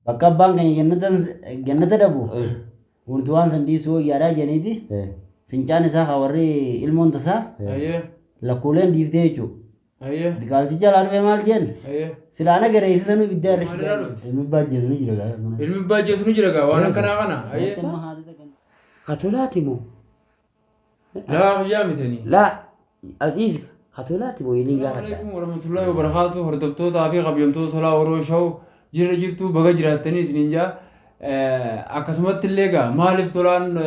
Bakka abbaan keenya jannata dhabu wanti waan san dhiisuu wayyaadhaa jedhaniiti fincaan isaa haa warri ilmoon tasaa lakkuuleen dhiiftee jechuudha. Diqaalticha alaa dhufee maal jeen? Silaa ana gara eessa sanuu ibiddaa irra Maalirraa dhufte? Ilmi abbaa ajjeesu ni jira gaa. Ilmi abbaa ajjeesu ni jira gaa waan akkanaa kana. Katolaati moo? Laa kiyyaa mitanii. Laa dhiisi katolaati moo inni gaafadha. Alaikum warahmatullahi wabarakatuh hordoftootaa fi kabajamtoota tolaa Oromoo Show jirra jirtu baga jiraattanii isiniin jaa. Akkasumatti illee gaa maaliif tolaan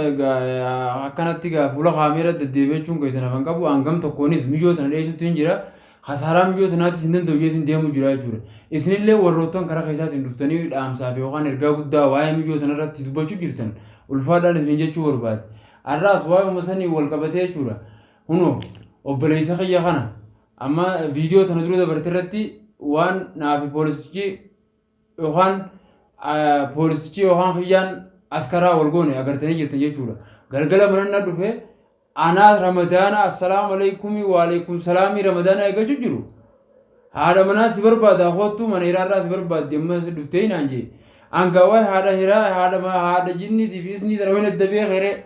akkanatti gaa fuula kaameera deddeebi'achuun keessan hafan qabu hangam tokkoonis miyyoo tana dheessutti hin jira. Kasaaraa miyyoo tanaatis hin danda'u jeetiin deemu jira jechuudha. Isinillee warroottan karaa keessaatiin dhuftanii dhaamsaa fi yookaan ergaa guddaa waa'ee miyyoo tanarratti dubbachuu jirtan ulfaadhaan isiniin jechuu barbaade. Har'aas waa'ee sanii wal qabatee jechuudha. Kunoo obboleessa kiyya kana amma viidiyoo tana dura dabarte irratti waan naafi poolisichi yookaan poolisichi yookaan kiyyaan askaraa wal goone agartanii jirtan jechuudha. Galgala mana na dhufe anaa ramadaana assalaamu alaikum wa alaikum salaamii ramadaana eeggachuu jiru. Haadha manaa si barbaada kottu mana hiraarraa si barbaadde amma si dhuftee naan jee. Angaawaa haadha hiraa haadha haadha jinniitii fi isnii sana wayina dabee xeree.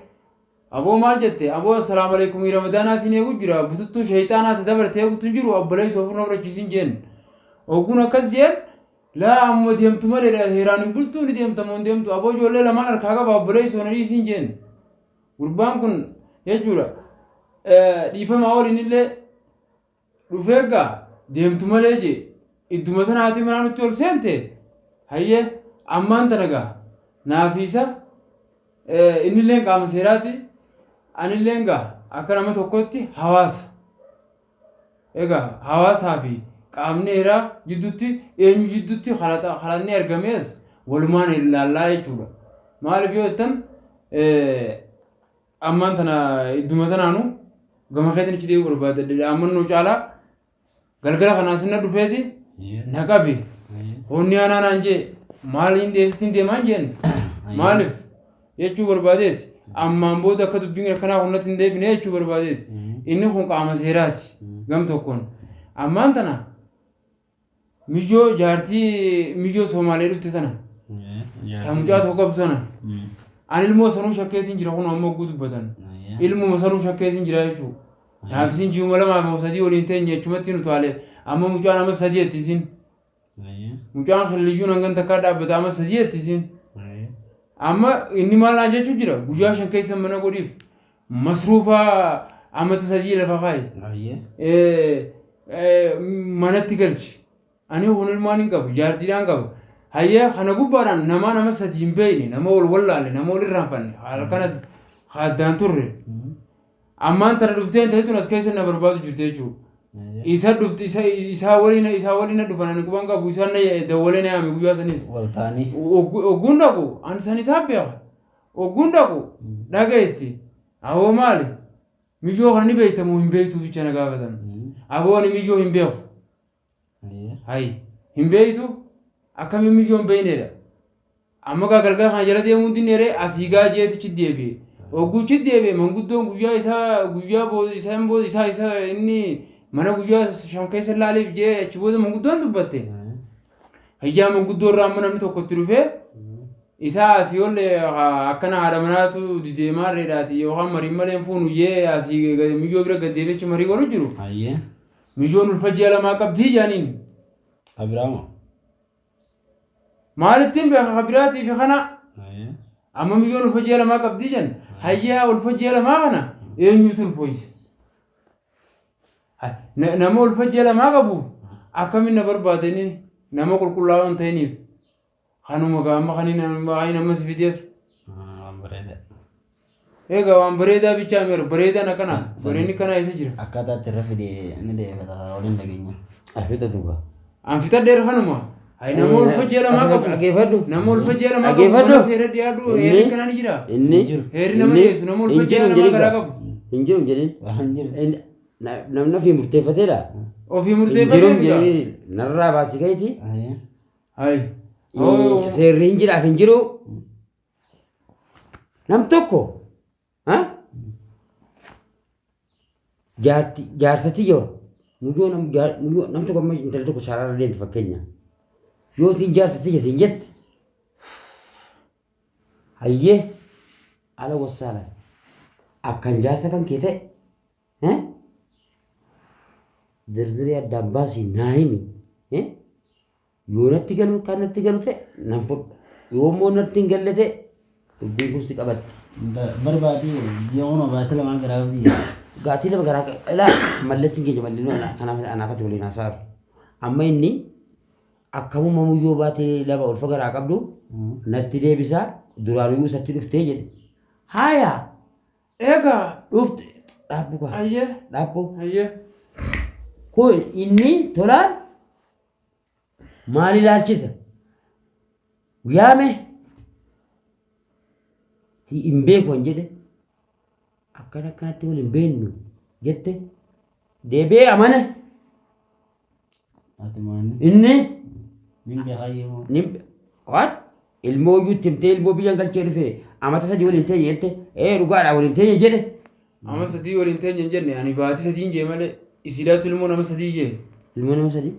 Aboo maal jette? Aboo assalaamu alaikum ramadaanaatiin eegu jira. Bututtuu shayxaanaati dabartee eegutu hin jiru obboleessa ofirra fudhachiisin jeen. Ogguun akkas jeen laa amma deemtu malee heeraan hin bultuu ni deemta moo hin deemtu aboo ijoollee lamaan harkaa qaba obboleessa ona dhiisin jeen. Gurbaan kun jechuudha dhiifamaa waliin illee dhufee gaa deemtu malee jee idduma tana haati manaa nutti ol seente hayyee ammaan tana gaa naafiisa innilleen qaama seeraati anilleen gaa akka nama tokkotti hawaasa. Egaa hawaasaa fi qaamni heeraa jidduutti eenyu jidduutti kalaqni argamees walumaan ilaallaa jechuudha. Maaliif yoo jettan ammaan tana idduma tanaanu gama keetiin achi deebi'uu barbaada. Dhaammannoo caalaa galgala kanaa sinna dhufeeti na qabi. Honni aanaa naan jee maaliin deessittiin deemaan jeen maaliif jechuu barbaadeeti. Ammaan booda akka dubbiin akkanaa kun natti hin deebine jechuu barbaadeeti. Inni kun qaama seeraati gam tokkoon. Ammaan tana miyyoo jaartii miyyoo Somaalee dhufte tana ta mucaa tokko qabdu tana ani ilmoo sanuu shakkeetiin jira kun amma hogguu dubbatan. Ilmuma sanuu shakkeetiin jira jechuudha. Naaf isin ji'uma lamaa fi sadii waliin teenye achumatti nu taale amma mucaan amma sadii etti isin. Mucaan killiyyuun hangan takkaa dhaabbata amma sadii etti isin. Amma inni maal naan jechuu jira guyyaa shan keessa mana godhiif masruufa amata sadii lafa kaayi. Manatti galchi. Ani kun ilmaan hin qabu jaartiidhaan qaba. Hayyee kana gubbaadhaan nama nama sadii hin beekne nama wal wallaale nama wal irraanfanne halkan addaan turre. Ammaan tana dhuftee intalli tun as keessa na barbaadu jirti jechuudha. Isa dhufti isa isaa waliin isaa waliin na dhufan ani quban qabu isaan na dawwalee na yaame guyyaa sanis. Waltaanii. Ogguun dhaqu ani san isaa beeka. Ogguun dhaqu dhagayetti. Aboo maali? Miyyoo kana ni beekta moo hin beektu bicha na gaafatan. Aboo ani miyyoo hin beeku. Hayi hin beektu akkamiin miyyoo hin beeknedha. Amma gaa galgala kana jala deemuun dinneere asii gaa jeetichi deebi'e. Ogguuchi deebi'e manguddoon guyyaa isaa guyyaa booda isaan booda isaa isa inni mana guyyaa shan keessa laaleef jee achi booda manguddoon dubbatte. Hayyaa manguddoo irraa amma namni tokko itti dhufee isaa asii ol akkana haadha manaatu dideemaa reedhaati yookaan marii malee hin fuunu jee asii miyyoo bira gad deebi'ee achi marii godhu jiru. Miyyoon ulfa ji'a lamaa qabdii jaaniin. Abiraamoo. Maalittiin beeka kabiraatii fi kana amma miyyoon ulfa ji'a lamaa qabdii jan hayyaa ulfa ji'a lamaa kana eenyutu ulfooyse? Nama ulfa ji'a lamaa qabuuf akkamiin na barbaadanii nama qulqullaa'oo hin ta'iniif kanuma gaa amma kan inni amma si fideef. Waan bareedaa. Egaa waan bareedaa bichaa meeru bareedaan akkana bareedni kanaa isa jira. Akkaataa itti irra fide ni deeffata waliin dhageenya. Afita duuba. An fixadheera kanuma. Hayi nama ulfa ji'a lamaa qabu. Dhageeffadhu. Nama ulfa ji'a lamaa qabu Dhageeffadhu. mana seera dhiyaadhu heerri kanaa ni jira. Inni Heerri nama dhiyeessu nama ulfa ji'a lamaa garaa qabu. Hin jiru jedhin. Waan jiru. Namni ofii murteeffateedha. Ofii Hin jiru murteeffatee bitaa. jedhin narraa baasi ka'eeti. Hayi. Seerri hin jiraaf hin jiru. Nam tokko jaarsatti yoo muyyoo nam tokko amma intala tokko sharaarra deemtu fakkeenya. Yoo siin jaarsatti siin jette Hayyee ala wasaala akkan jaarsa kan kee ta'e zirzirii addaan baasii naa himi. Yoo natti galu kan natti galu ta'e nan fudha. Yoo immoo natti hin galle ta'e dubbiin kun si qabatti. Barbaatii ji'a kunoo baatii lamaan garaa qabdi. Gaatii lama garaa ilaa mallachiin keenya mallinoo kanaaf anaafatti waliin haasa'aru. Amma inni akkamuma muyyoo baatee lama ulfa garaa qabdu natti deebisaa duraanuyyuu isatti dhuftee jedhe. Haaya Egaa dhufte dhaabbu kaa ayyee dhaabbu. Ayyee. Kun inni tolaan maal ilaalchisa? Yaame hin beeku an jedhe akkana akkanatti wal hin beeknu jette deebi'ee amane Ati maanni. inni Nin beekaa moo. ni waan ilmoo iyyuu itti himtee ilmoo biyyan galchee dhufe amata sadii waliin teenye jette ee dhugaadha waliin teenye jedhe. Amma sadii waliin teenye hin jenne ani baatii sadiin jee malee isiidhaatu ilmoo nama sadii jee. Ilmoo nama sadii.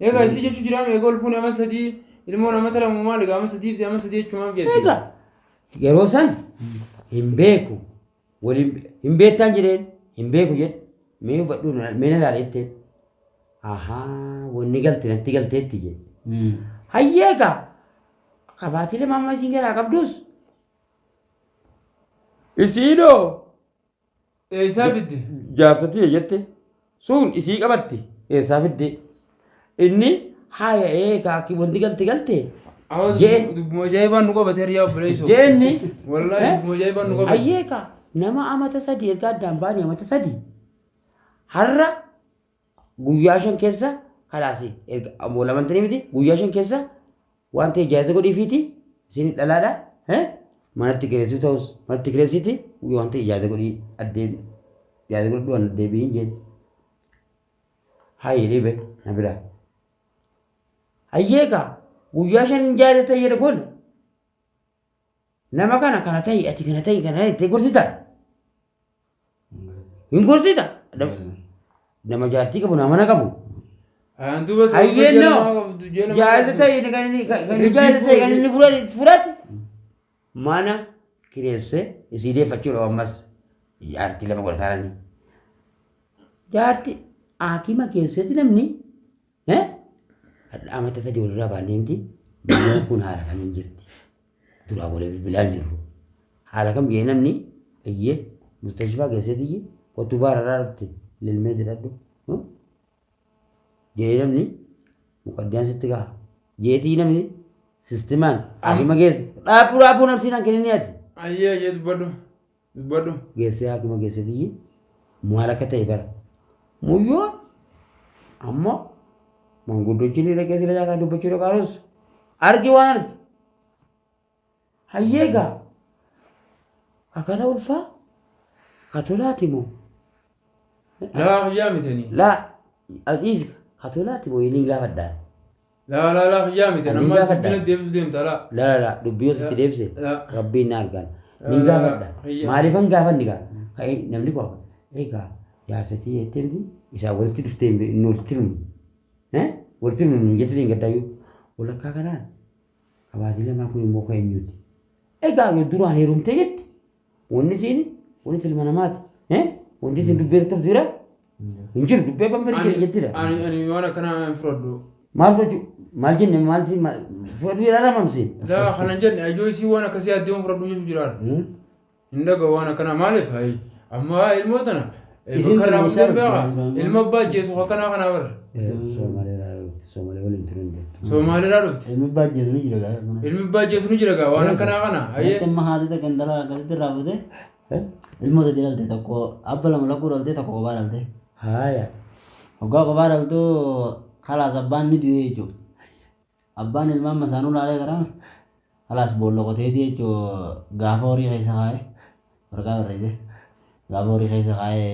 Egaa isii jechuu jiraame egaa ol fuune ama sadii ilmoo nama talamu maali egaa ama sadii ama sadii jechuun maal jetti? Egaa yeroo san hin beeku waliin hin beektaan jedheen hin beeku jedhe mee hubadhu mee na ilaali jetteen ahaa wanni galte natti galteetti jedhe. Hayyee egaa qabaatiilee maamma isiin garaa qabdus isiinoo Eessaa fidde? Jaarsatti jette sun isii qabatti eessaa fidde inni haaya eegaa wanti galte galte Awwa Jee. dubbuma ajaa'ibaan nu qabate hiriyaa obboleessoo. Jeenni Wallaahi dubbuma ajaa'ibaan nu qabate. Hayyee kaa nama amata sadii erga addaan baanii amata sadii har'a guyyaa shan keessa kalaasi erga ammoo lamantanii miti guyyaa shan keessa waan ta'e jaayisa godhiifiiti isin dhalaadha manatti kireessuu ta'us manatti kireessiiti waan ta'e jaayisa godhii addeen jaayisa godhadhu waan deebiin jeen hayyee dhibe na biraa hayyee kaa guyyaa shan jaayisa ta'e jedhe kun nama kana kana ta'e ati kana ta'e kana ta'e gorsita hin gorsita nama jaartii qabu nama mana qabu. Ayaan duuba Hayyee noo jaayisa ta'e kan inni kan inni jaayisa ta'e kan inni fudhate mana kireessee isii deeffachuudha ammas jaartii lama godhataarani. Jaartii haakima keessatti namni amata sadii walirraa baannee miti biyyoon kun haala kamiin jirti duraa wal bilbilaan jirru haala kam jee namni iyyee mustashfaa keessatti iyyee kottu baararraa dhufte lilmee jedhadhu jee namni muqaddiyaan sitti gaha jeetii namni sistimaan haakima geesse dhaabbuu dhaabbuu namsi naan kenninni ati. Ayyee ayyee dubbadhu dubbadhu. Geessee haakima keessatti iyyee maal akka ta'e bara muyyoo ammoo manguddochi ni dhaqee sila jaasaa dubbachuu dhaqaarus argi waan argi hayyee gaa kakana ulfaa katolaati moo Laa xiyyaa mitanii. laa dhiisi katolaati moo inni gaafadhaa Laa laa laa xiyyaa mitanii Ani amma gaafadha. dubbina deebisuu deemta laa. laa laa laa dubbii yoo sitti deebise Laa. rabbiin na argaan ni Laa, gaafadha xiyyaa. maaliifan gaafanni gaa ka'ee namni kun egaa jaarsatii jettee miti isaa walitti dhuftee inni walitti dhufnu walitti dhufnu jettee hin gaddaayyuu walakkaa kanaan qabaatii lamaa kun immoo kan eenyuuti egaa yoo duraan heerumtee jette wanni isiin wanni ilma namaati wanti isin dubbee irratti of jira hin jiru dubbee abbaan bari jedhe jettidha Ani ani waan akkanaa hin fudhadhu. Maal fudhachuu maal jenne maal fudhachuu jedhaa ramamsiin Laa kana hin jenne ayyoo isii waan akkasii addee fudhadhu jechuu jiraan. Hin dhaga'u waan akkanaa maaliif hayi amma ilmoo tana Isin bakka irraa eessaa fuudhan beekaa dhufte? ilma abbaa ajjeesu akkanaa kanaa bara. Soomalee waliin turan beektu. Somaaliirraa dhufte. Ilmi abbaa ajjeesu ni jira gaa. Ilmi abbaa ajjeesu ni jira gaa waan akkanaa kana hayyee. Akka amma haati takka intala akkasitti irraa fuute ilmoo sadii dhalte tokko abba lama lakkuu dhalte tokko kophaa dhalte. Haaya. Hoggaa kophaa dhaltu khalaas abbaan ni du'e jechuudha. Abbaan ilmaan masaanuu laalee gara khalaas boolla qoteeti jechuudha gaafa horii keessa kaa'e waraqaa barreesse gaafa horii keessa kaa'e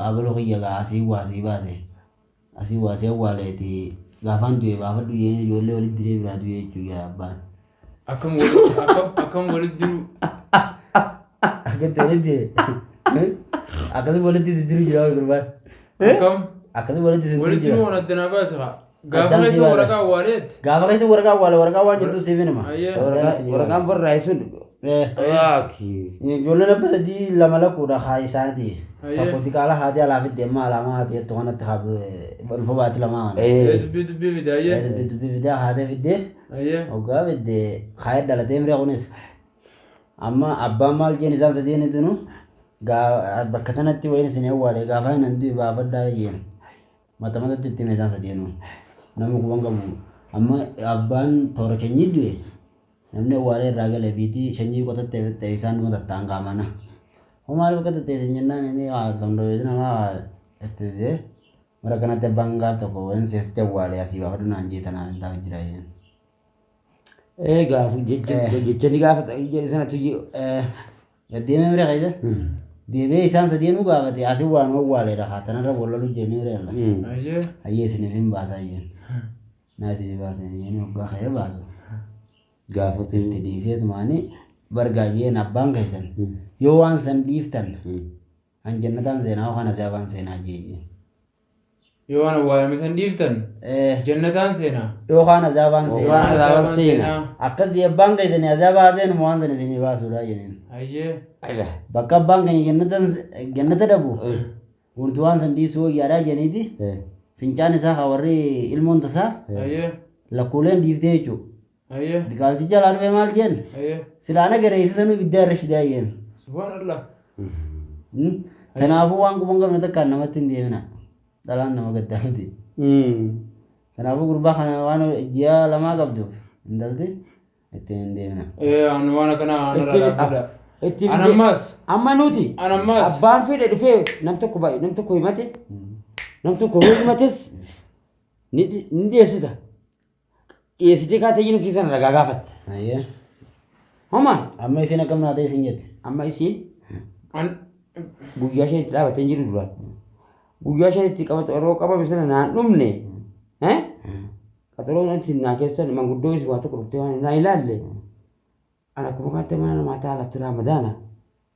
abaloo kiyya gaa asii waa asii baase asii waa asii awwaaleeti gaafaan du'e baafadhu jee ijoollee walitti diree biraa du'e jechuudha abbaan. Akkam walitti akkam akkam walitti diru. Akkatti walitti diree akkasuma walitti si diru jira gurbaan. Akkam Akkasuma walitti si diru walitti jira. diru waan addanaa baase haa. Gaafa Addaan si keessa baasa. waraqaa awwaaleetti. Gaafa keessa waraqaa awwaale waraqaa waan jettu siif hinima. Hayyee. Waraqaan barraa'e sun Waaki. Ijoolleen abba sadii lama lakkuudha haa isaati. Ayyee. Tokko diqaala haati alaa fidde amma alaamaa haati jettu kanatti haa ulfa baati lamaa kana. Dubbii dubbii fide ayyee. Dubbii dubbii fidee haatee fidde Ayyee. hoggaa fidde kaayee dhalatee miree kunis. Amma abbaan maal jeen isaan sadeen itinu bakka kanatti wayin isin awwaale gaafa hin du'i baafadhaa jeen. Mata matatti ittiin isaan sadeenu. Namni kuban qabu. Amma abbaan toora shanyii du'e. Namni awwaalee irraa gale biitii shanyii qotattee fixxe isaan numa tattaan qaamana. Hoo maaliif akka tatteessan jennaan inni samdooyesi namaa ittisee mara kanatti abbaan gaaf tokko wayin seesitti awwaale asii baafadhu naan jee tanaaf hin taa'u jira jeen. Gaafa jecha ni gaafa jedhe sanatti Deemee bira keessa deemee isaan sadeenuu gaafate asii waan awwaaleedha haa tanarra wal lolu jennee bira yalla. Ayyee. Hayyee isiniif hin baasaa jeen. Naa isiniif baasan jeen hoggaa ka'ee baasu. Gaafate. Itti dhiisee tumaanii bargaa jeen abbaan keessan yoo waan san dhiiftan an jannataan seenaa yookaan azaabaan seenaa jee. Yoo waan awwaalame san dhiiftan jannataan seenaa. Yookaan azaabaan Yookaan seenaa. azaabaan seenaa. Akkasii abbaan keessan azaabaa seenuma waan san isinii baasuudha jenneen. Ayyee. Bakka abbaan keenya jannata dhabu wanti waan san dhiisuu wayyaadhaa jedhaniiti fincaan isaa haa warri ilmoon tasaa Ayyee. lakkuuleen dhiiftee jechuudha. Ayyee. Diqaalticha alaa dhufee maal jeen? Ayyee. Silaana gareessa sanuu ibidda irra shidaa jeen. Subhaanallah. Kanaafuu waan quban qabne takkaan namatti hin deemina. Dhalaan nama gaddaa miti. Kanaafuu gurbaa kana waan ji'a lamaa qabduuf intalti ittiin hin deemina. Ani waan akkanaa anarraa dhaabbadha. Itti An ammas. Amma nuti An ammas. abbaan fedhe dhufee nam tokko baay'ee nam tokko himate nam tokko yoo himates ni dhiyeessita. Dhiyeessitee kaatee jiru sana ragaa gaafatta. Ayyee. Homa Amma isin akkam naa ta'e isin jette. amma isiin An guyyaa shan itti dhaabattee hin jiru duraan. Guyyaa shan itti qabatu yeroo qabame sana naan dhumne. Qaxaroo nanti naa keessan manguddoo is waa tokko dhuftee waan naa ilaalle. Ani akkuma kanatti mana namaa ta'a lafti raamadaana.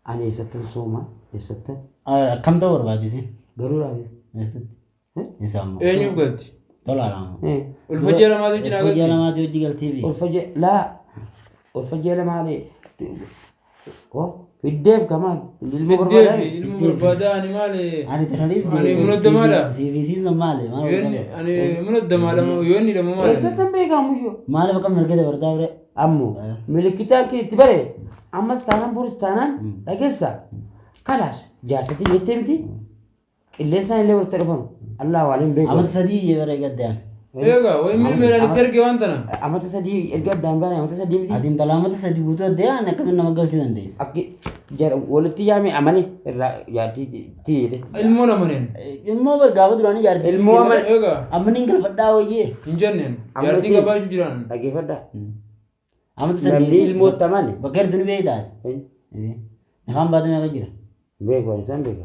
Ani eessattan sooma eessattan Akkam ta'uu barbaachise? garuu raafi. Eessatti? Isa ammoo. eenyuuf galti? Tola lama. Ulfa ji'a lamaatu wajjin haa Ulfa ji'a galti. lamaati hojii galtiifi. Ulfa jee laa ulfa jee lamaalee. Fiddeef kamaan ilmoo Fiddeef barbaadaa. ilma barbaadaa ani maali? Ani tananiif Ani munaddamaadha. CBC sun maali? Maal Yoonni ani munaddamaadha moo yoonni dha moo maali? Eessattan beekamu iyyuu. Maaliif akka mirga dabartaa bire? Ammoo milikitaan kee itti bare ammas taanaan boris taanaan dhageessa. Kalaas jaarsatii jettee miti qilleensaan illee walitti dhufan Allah waaliin beeku. Amata sadii jee bare gaddaan. Eegaa wayi milmeeraan itti arge waan tana. Amata sadii erga addaan baane amata sadii miti. Ati intala amata sadii guutuu addee ani akkamiin nama galchuu dandeessa? Akki jara walitti yaame amane irraa jaartii itti jedhe. Ilmoon amaneen. Ilmoo bar gaafa duraanii jaartii. Ilmoo amane. Eegaa Amma niin galfadhaa wayyee. hin jenneen. Amma Jaartii siin- qabaachuu jiraan. Dhageeffadhaa. Amata sadii. Namni ilmootti amane. Bakka ertu ni beektaa? Afaan baatee meeqa jira? Beeku ani isaan beeka.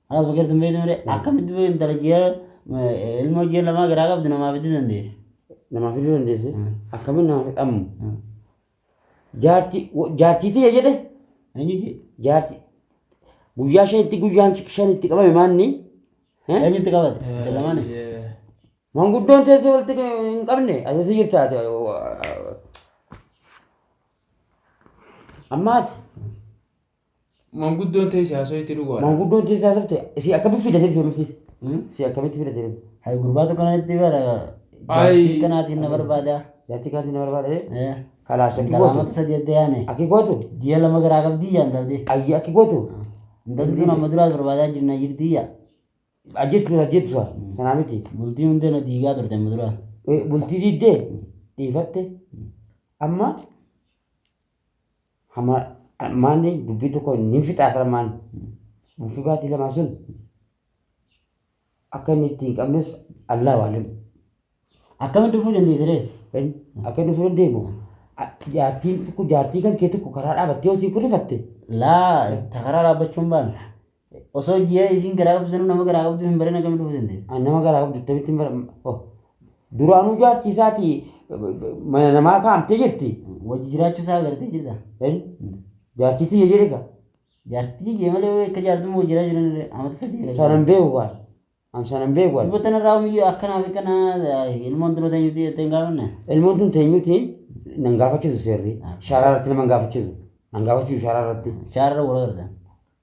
Haala bakka ertu hin beektu malee akkamitti intala ji'a ilmoo ji'a lamaa garaa qabdu namaa fiduu dandeesse? Namaa fiduu dandeesse. Akkamiin nama fidhamu? Jaartii jaartii tiyya jedhe. Eenyu jee? Jaartii guyyaa shanitti guyyaan shanitti qabame maanni. Eenyutti qabate? Isa lamaani? Manguddoon teessee walitti hin qabne asirra jirta. Ammaati Manguddoon teessee haasoo itti dhugaadha. manguddoon teessee haasofte si akkamitti fidatee dhufe miti? Si akkamitti fidatee dhufe? Hai gurbaa tokko kanatti bara Ai. jaartii kanaatiin na barbaada. Jaartii kanaatiin na barbaada. Kalaas akki Intala gootu. amata sadii adda yaane. Akki gootu. Ji'a lama garaa qabdii yaa intalti. Ayyi akki gootu. Intalti tun amma duraas barbaadaa jirna jirtii yaa. Ajjeetu ajjeetu sanaa miti. Bultii hundee na diigaa turte amma duraas. Bultii diiddee dhiifatte amma hama maanni dubbii tokko ni fixaafira maanni. Bultii baatii lamaa sun akka inni itti hin qabnes Allah waalim. Akkamitti dhufuu dandeesse ree? Akka inni dhufuu dandeemu. Jaartiin tokko jaartii kan kee tokko karaa dhaabattee osii kurrifatte. Laa ta karaa dhaabbachuun baana. Osoo ji'a isiin garaa qabdu sanuu nama garaa qabdu hin barin akkamitti dhufuu dandeesse? An nama garaa qabdu akkamitti hin bara. Duraanuu jaartii isaatii mana namaa kaa'amtee jirti. Wajji jiraachuu isaa agartee jirta. Jaartii tiyya jedhe gaa. Jaartii jee malee akka jaartummaa wajji jiraa jiran amata sadii. Sanan beeku waan. Am sanan beeku waan. Dubba tanarraa omiyyuu akkanaa fi akkana ilmoon tun teenyuuti jettee hin gaafanne. Ilmoon tun teenyuutiin nan gaafachiisu seerri. Shaaraa irratti nama hin gaafachiisu. Nan gaafachiisu shaaraa irratti. Shaarra wal agartan.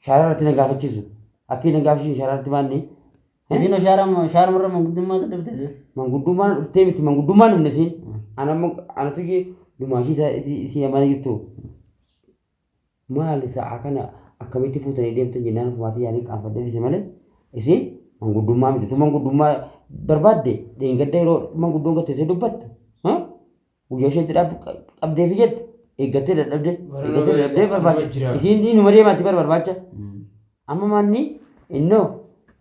Shaaraa irratti nan gaafachiisu. Akki nan gaafachiisu shaaraa irratti maanni. Isin shaaramarra manguddummaa dadhabde. Manguddummaan dhuftee miti manguddummaan dhufne siin. Anatu dumaashii isii mana jirtu. Maali sa'a kana akkamitti fuutanii deemtan jennaan ofumaatti yaanii qaanfadhee dhiise malee isiin manguddummaa miti. Tu manguddummaa barbaadde dheengadda yeroo manguddoon gatteessee dubbattu. Guyyaa isheetti qabdee fi jettu eeggattee dadhabde eeggattee dadhabdee barbaacha. Isiin inuma deemaatti barbaacha. Amma manni innoo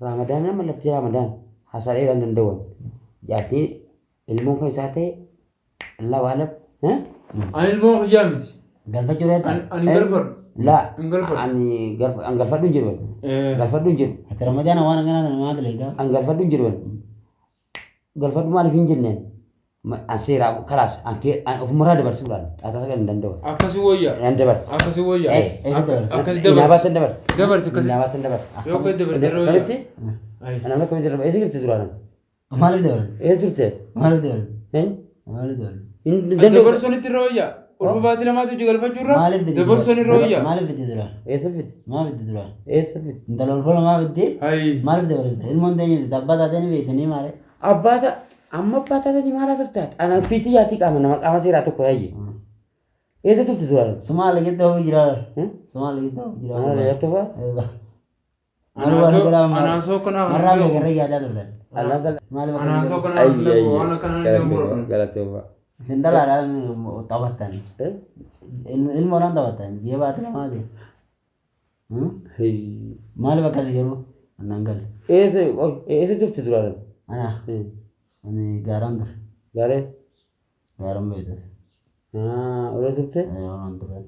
Ramadaan amma lafti Ramadaan haasaa dheeraa hin danda'u. Jaartii ilmoon kan isaa ta'e Allah waalam. Ani ilmoo kiyyaa miti. Galfachuu reeta. Ani hin galfadhu. Laa Hin galfadhu. ani galfadhu hin jiru. Galfadhu hin jiru. Ati Ramadaana waan akkanaa kana maal dalagaa? An galfadhu hin jiru. Galfadhu maaliif hin jenneen? An seeraa kalaas an ofumarraa dabarsuudhaan xaataa kan hin danda'u. Akkasii wayyaa. Nan dabarsa. Akkasii wayyaa. Eessa dabarsa? Akkas dabarsi. Inaabaatti dabarsa. Dabarsi akkasitti. Inaabaatti dabarsa. Yoo akkas dabarte irra wayyaa. Akkamitti? Anaan akkamitti darba? Eessa jirti duraan? Maaliif dabarsa? Eessa turte? Maaliif dabarsa? Maaliif dabarsa? Hin danda'u. Dabarsuun itti irra wayyaa. Ulfa baatii lamaatu hojii galfachuu irra. Maaliif fidde? Dabarsuun irra wayyaa. Maaliif fidde duraan? Eessa fidde? Maal fidde duraan? Eessa fidde? Intala ulfa lamaa fidde? Maaliif dabarsite? Ilmoon teenya abbaa taatee ni beektanii maali? Abbaa amma abbaa taatanii maal haasoftaat? Anaan fiitii yaatii qaama nama qaama seeraa tokko yaayye. Eessa turte duraan? Sumaala gidduu ofii jira. Sumaala gidduu ofii jira. Anaan leeyattoo fa'a? Anaasoo kanaa. Marraa meeqarra yaadaa turtan? Maaliif Anaasoo akka kanaa. Waan akkanaa hin danda'u. Galateewwa. Isin dhalaadhaan taphattan. Ilmoodhaan taphattan. Ji'a baate lamaati. Maaliif akkas garuu? Annaan galle. Eessa turte duraan? Ana ani gaaraan ture. Gaaree? Gaaraan beektas. Ola turte? Olaan ture.